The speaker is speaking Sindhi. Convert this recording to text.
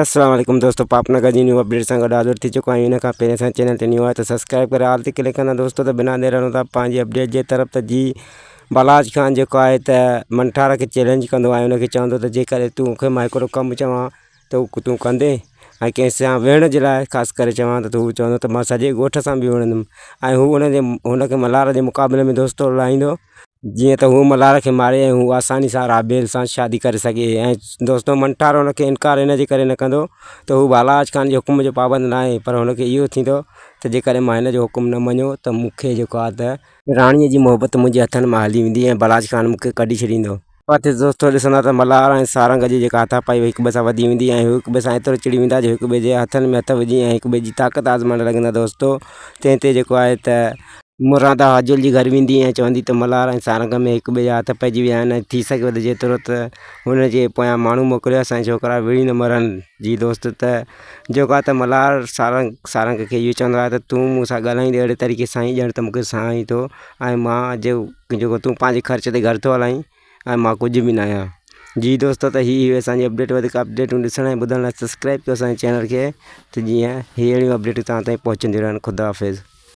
السلام عليڪم دوستو پاپ نگر جي نيو اپڊيٽ سان گڏ حاضر ٿي چڪو آهيون ان کان پهرين اسان چينل تي نيو آهي ته سبسڪرائب ڪري آل تي ڪلڪ ڪندا دوستو ته بنا دير هلون ٿا پنهنجي اپڊيٽ جي طرف ته جي بالاچ خان جيڪو آهي ته منٺار کي چئلينج ڪندو آهي ان کي چوندو ته جيڪڏهن تون کي مان هڪڙو ڪم چوان ته تون ڪندين ۽ ڪنهن سان وڙهڻ جي لاء خاص ڪري چوان ته هو چوندو ته مان سڄي ڳوٺ سان به وڙهندم ۽ هو ان جي هن کي ملهار جي مقابلي ۾ دوستو لاهيندو جيئن ته هو ملهار کي ماري ۽ هو آساني سان رابيل سان شادي ڪري سگهي ۽ دوستو منٺار هن کي انڪار هن جي ڪري نه ڪندو ته هو بالاچ خان جي حڪم جو پابند نه آهي پر هن کي اهو ٿيندو ته جيڪڏهن مان هن جو حڪم نه مڃيو ته مون کي جيڪو آهي ته راڻيء جي محبت منهنجي هٿن مان هلي ويندي ۽ بالاچ خان مون کي ڪڍي ڇڏيندو. پوء دوستو ڏسندا ته ملهار ۽ سارنگ جي جيڪا هٿا پائي هڪ ٻئي سان وڌي ويندي ۽ هو هڪ ٻئي سان ايترو چڙي ويندا جو هڪ ٻئي جي هٿن ۾ هٿ وجهي ۽ هڪ ٻئي جي طاقت آزمائڻ لڳندا دوستو تنهن تي جيڪو آهي ته مرادا حاجل جي گهر ويندي ۽ چوندي ته ملهار ۽ سارنگ ۾ هڪ ٻئي جا هٿ پئجي ويا آهن ۽ ٿي سگهيو ته جيترو ته هن جي پويان ماڻهو موڪليو اسان جا ڇوڪرا وڙهي نه مرن جي دوست ته جيڪو آهي ته ملهار سارنگ سارنگ کي اهو چوندو آهي ته تون مون سان ڳالهائيندي اهڙي طريقي سان ئي ڄڻ ته مون کي سهائين ٿو ۽ مان جو جيڪو تون پنهنجي خرچ تي گهر ٿو هلائين ۽ مان ڪجهه به نه آهيان جي دوستو ته هي هئي اسان جي اپڊيٽ وڌيڪ اپڊيٽون ڏسڻ ۽ ٻڌڻ لاء سبسڪرائب ڪيو اسان جي چينل کي ته جيئن هي اهڙيون اپڊيٽون توهان تائين پهچنديون رهن خدا حافظ.